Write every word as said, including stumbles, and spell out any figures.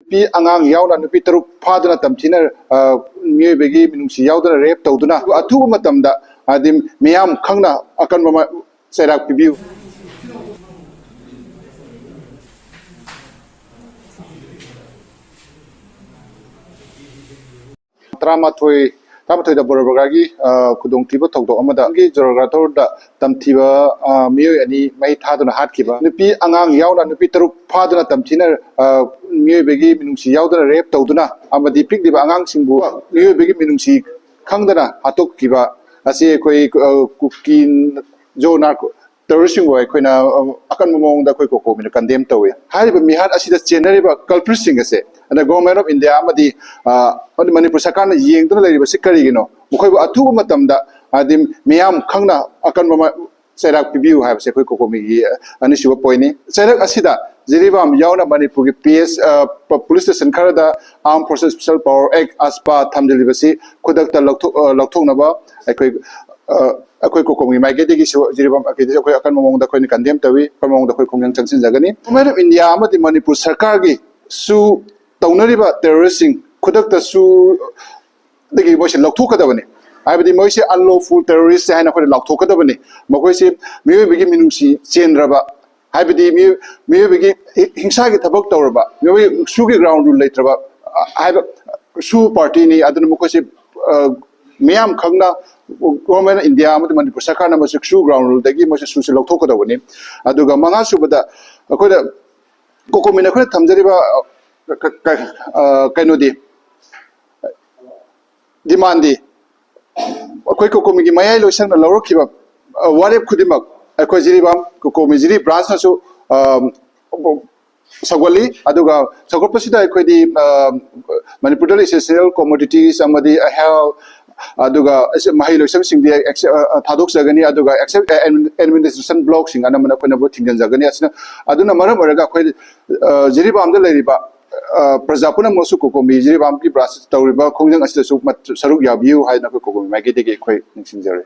ꯅꯨꯄꯤ ꯑꯉꯥꯡ ꯌꯥꯎꯅ ꯅꯨꯄꯤ ꯇꯔꯨꯛ ꯐꯥꯗꯨꯅ ꯇꯝꯊꯤꯅ, ꯑ, ꯃꯤꯑꯣꯏꯕꯒꯤ ꯃꯤꯅꯨꯡꯁꯤ ꯌꯥꯎꯗꯅ ꯔꯦꯞ ꯇꯧꯗꯨꯅ ꯑꯊꯨꯕ ꯃꯇꯝꯗ, ꯍꯥꯏꯗꯤ, ꯃꯤꯌꯥꯝ ꯈꯪꯅ ꯑꯀꯟꯕ ꯃ-, ꯆꯩꯔꯥꯛ ꯄꯤꯕꯤꯌꯨ꯫ ꯇꯔꯥꯃꯥꯊꯣꯏ, ꯇꯔꯥꯃꯥꯊꯣꯏꯗ ꯕꯣꯔꯣꯕꯒꯥꯒꯤ, ꯑ, ꯈꯨꯗꯣꯡꯊꯤꯕ ꯊꯧꯗꯣꯛ ꯑꯃꯗ ꯖꯣꯔꯒꯥꯊꯣꯔꯗ ꯇꯝꯊꯤꯕ, ꯑ, ꯃꯤꯑꯣꯏ ꯑꯅꯤ ꯃꯩ ꯊꯥꯗꯨꯅ ꯍꯥꯠꯈꯤꯕ, ꯅꯨꯄꯤ ꯑꯉꯥꯡ ꯌꯥꯎꯅ ꯅꯨꯄꯤ ꯇꯔꯨꯛ ꯐꯥꯗꯨꯅ ꯇꯝꯊꯤꯅ, ꯑ, ꯃꯤꯑꯣꯏꯕꯒꯤ ꯃꯤꯅꯨꯡꯁꯤ ꯌꯥꯎꯗꯅ ꯔꯦꯞ ꯇꯧꯗꯨꯅ ꯑꯃꯗꯤ ꯄꯤꯛꯂꯤꯕ ꯑꯉꯥꯡꯁꯤꯡꯕꯨ ꯃꯤꯑꯣꯏꯕꯒꯤ ꯃꯤꯅꯨꯡꯁꯤ ꯈꯪꯗꯅ ꯍꯥꯠꯇꯣꯛꯈꯤꯕ ꯑꯁꯤ ꯑꯩꯈꯣꯏ, ꯑ, ꯀꯨꯀꯤ ꯖꯣ ꯅꯥꯔꯀꯣ ꯇꯦꯔꯣꯔꯤꯁꯁꯤꯡꯕꯨ ꯑꯩꯈꯣꯏꯅ, ꯑ, ꯑꯀꯟꯕ ꯃꯑꯣꯡꯗ ꯑꯩꯈꯣꯏ ꯀꯣꯀꯣꯃꯤꯅ ꯀꯟꯗꯦꯝ ꯇꯧꯏ꯫ ꯍꯥꯏꯔꯤꯕ ꯃꯤꯍꯥꯠ ꯑꯁꯤꯗ ꯆꯦꯟꯅꯔꯤꯕ ꯀꯜꯄ꯭ꯔꯤꯠꯁꯤꯡ ꯑꯁꯦ, ꯑꯗ ꯒꯣꯚꯔꯟꯃꯦꯟ ꯑꯣꯐ ꯏꯟꯗꯤꯌꯥ ꯑꯃꯗꯤ, ꯑ, ꯑꯃꯗꯤ ꯃꯅꯤꯄꯨꯔ ꯁꯔꯀꯥꯔꯅ ꯌꯦꯡꯗꯨꯅ ꯂꯩꯔꯤꯕꯁꯤ ꯀꯔꯤꯒꯤꯅꯣ? ꯃꯈꯣꯏꯕꯨ ꯑꯊꯨꯕ ꯃꯇꯝꯗ, ꯍꯥꯏꯗꯤ, ꯃꯤꯌꯥꯝ ꯈꯪꯅ ꯑꯀꯟꯕ ꯃ-, ꯆꯩꯔꯥꯛ ꯄꯤꯕꯤꯌꯨ ꯍꯥꯏꯕꯁꯦ ꯑꯩꯈꯣꯏ ꯀꯣꯀꯣꯃꯤꯒꯤ ꯑꯅꯤꯁꯨꯕ ꯄꯣꯏꯟꯅꯤ꯫ ꯆꯩꯔꯛ ꯑꯁꯤꯗ ꯖꯤꯔꯤꯕꯥꯝ ꯌꯥꯎꯅ ꯃꯅꯤꯄꯨꯔꯒꯤ ꯄꯤ ꯑꯦꯁ, ꯑ, ꯄ-, ꯄꯨꯂꯤꯁ ꯁ꯭ꯇꯦꯁꯟ ꯈꯔꯗ Armed Forces Special Power Act, ꯑꯁꯄꯥ, ꯊꯝꯖꯤꯜꯂꯤꯕꯁꯤ ꯈꯨꯗꯛꯇ ꯂꯧꯊꯣꯛ-, ꯑ, ꯂꯧꯊꯣꯛꯅꯕ ꯑꯩꯈꯣꯏ, ꯑ, ꯑꯩꯈꯣꯏ ꯀꯣꯀꯣꯃꯤꯒꯤ ꯃꯥꯏꯀꯩꯗꯒꯤꯁꯨ ꯖꯤꯔꯤꯕꯥꯝ ꯃꯥꯏꯀꯩꯗꯁꯨ ꯑꯩꯈꯣꯏ ꯑꯀꯟꯕ ꯃꯑꯣꯡꯗ ꯑꯩꯈꯣꯏꯅ ꯀꯟꯗꯦꯝ ꯇꯧꯏ, ꯑꯀꯟꯕ ꯃꯑꯣꯡꯗ ꯑꯩꯈꯣꯏ ꯈꯣꯡꯖꯪ ꯆꯪꯁꯤꯟꯖꯒꯅꯤ꯫ ꯒꯣꯚꯔꯟꯃꯦꯟ ꯑꯣꯐ ꯏꯟꯗꯤꯌꯥ ꯑꯃꯗꯤ ꯃꯅꯤꯄꯨꯔ ꯁꯔꯀꯥꯔꯒꯤꯁꯨ ꯇꯧꯅꯔꯤꯕ ꯇꯦꯔꯣꯔꯤꯁꯁꯤꯡ ꯈꯨꯗꯛꯇꯁꯨ ꯗꯒꯤ ꯃꯣꯏꯁꯦ ꯂꯧꯊꯣꯛꯀꯗꯕꯅꯤ꯫ ꯍꯥꯏꯕꯗꯤ ꯃꯣꯏꯁꯦ unlawful terrorist ꯍꯥꯏꯅ ꯑꯩꯈꯣꯏꯅ ꯂꯥꯎꯊꯣꯛꯀꯗꯕꯅꯤ꯫ ꯃꯈꯣꯏꯁꯦ ꯃꯤꯑꯣꯏꯕꯒꯤ ꯃꯤꯅꯨꯡꯁꯤ ꯆꯦꯟꯗ꯭ꯔꯕ, ꯍꯥꯏꯕꯗꯤ ꯃꯤꯑꯣꯏ-, ꯃꯤꯑꯣꯏꯕꯒꯤ ꯍꯤ-, ꯍꯤꯡꯁꯥꯒꯤ ꯊꯕꯛ ꯇꯧꯔꯕ, ꯃꯤꯑꯣꯏ ꯁꯨꯒꯤ ground rule ꯂꯩꯇ꯭ꯔꯕ, ꯑ, ꯍꯥꯏꯕ ꯁꯨ ꯄꯥꯔꯇꯤꯅꯤ꯫ ꯑꯗꯨꯅ ꯃꯈꯣꯏꯁꯦ, ꯑ, ꯃꯤꯌꯥꯝ ꯈꯪꯅ ꯒꯣꯚꯔꯟꯃꯦꯟ ꯑꯣꯐ ꯏꯟꯗꯤꯌꯥ ꯑꯃꯗꯤ ꯃꯅꯤꯄꯨꯔ ꯁꯔꯀꯥꯔꯅ ꯃꯁꯤ ꯁꯨ ground ruleꯗꯒꯤ ꯃꯣꯏꯁꯦ ꯁꯨꯁꯦ ꯂꯧꯊꯣꯛꯀꯗꯧꯕꯅꯤ꯫ ꯑꯗꯨꯒ ꯃꯉꯥ ꯁꯨꯕꯗ ꯑꯩꯈꯣꯏꯅ ꯀꯣꯀꯣꯃꯤꯅ ꯑꯩꯈꯣꯏꯅ ꯊꯝꯖꯔꯤꯕ, ꯑ, ꯀ-, ꯀ-, ꯑ, ꯀꯩꯅꯣꯗꯤ, demandꯗꯤ ꯑꯩꯈꯣꯏ ꯀꯣꯀꯣꯃꯤꯒꯤ ꯃꯌꯥꯏ ꯂꯣꯏꯁꯪꯅ ꯂꯧꯔꯛꯈꯤꯕ, ꯑ, ꯋꯥꯔꯦꯞ ꯈꯨꯗꯤꯡꯃꯛ ꯑꯩꯈꯣꯏ ꯖꯤꯔꯤꯕꯥꯝ ꯀꯣꯀꯣꯃꯤ ꯖꯤꯔꯤ branchꯅꯁꯨ, ꯑ, ꯁꯧꯒꯠꯂꯤ꯫ ꯑꯗꯨꯒ ꯁꯧꯒꯠꯄꯁꯤꯗ ꯑꯩꯈꯣꯏꯗꯤ, ꯑ, ꯃꯅꯤꯄꯨꯔꯗ essential commodities ꯑꯃꯗꯤ health, ꯑꯗꯨꯒ ꯃꯍꯩ ꯂꯣꯏꯁꯪꯁꯤꯡꯗꯤ ꯑꯦꯛꯁ-, ꯑ, ꯊꯥꯗꯣꯛꯆꯒꯅꯤ꯫ ꯑꯗꯨꯒ ꯑꯦꯛꯁ-, ꯑ, ꯑꯦꯗꯃꯤꯅꯤꯁꯇ꯭ꯔꯦꯁꯟ ꯕ꯭ꯂꯣꯛꯁꯤꯡ ꯑꯅꯝꯕꯅ ꯑꯩꯈꯣꯏꯅꯕꯨ ꯊꯤꯡꯖꯤꯟꯖꯒꯅꯤ꯫ ꯑꯁꯤꯅ, ꯑꯗꯨꯅ ꯃꯔꯝ ꯑꯣꯏꯔꯒ ꯑꯩꯈꯣꯏ, ꯑ, ꯖꯤꯔꯤꯕꯥꯝꯗ ꯂꯩꯔꯤꯕ, ꯑ, ꯄ꯭ꯔꯖꯥ ꯄꯨꯝꯅꯃꯛꯁꯨ ꯀꯣꯀꯣꯃꯤ ꯖꯤꯔꯤꯕꯥꯝꯒꯤ branch ꯇꯧꯔꯤꯕ ꯈꯣꯡꯖꯪ ꯑꯁꯤꯗꯁꯨ ꯃꯠ-, ꯁꯔꯨꯛ ꯌꯥꯕꯤꯌꯨ ꯍꯥꯏꯅ ꯑꯩꯈꯣꯏ ꯀꯣꯀꯣꯃꯤ ꯃꯥꯏꯀꯩꯗꯒꯤ ꯑꯩꯈꯣꯏ ꯅꯤꯡꯁꯤꯡꯖꯔꯤ꯫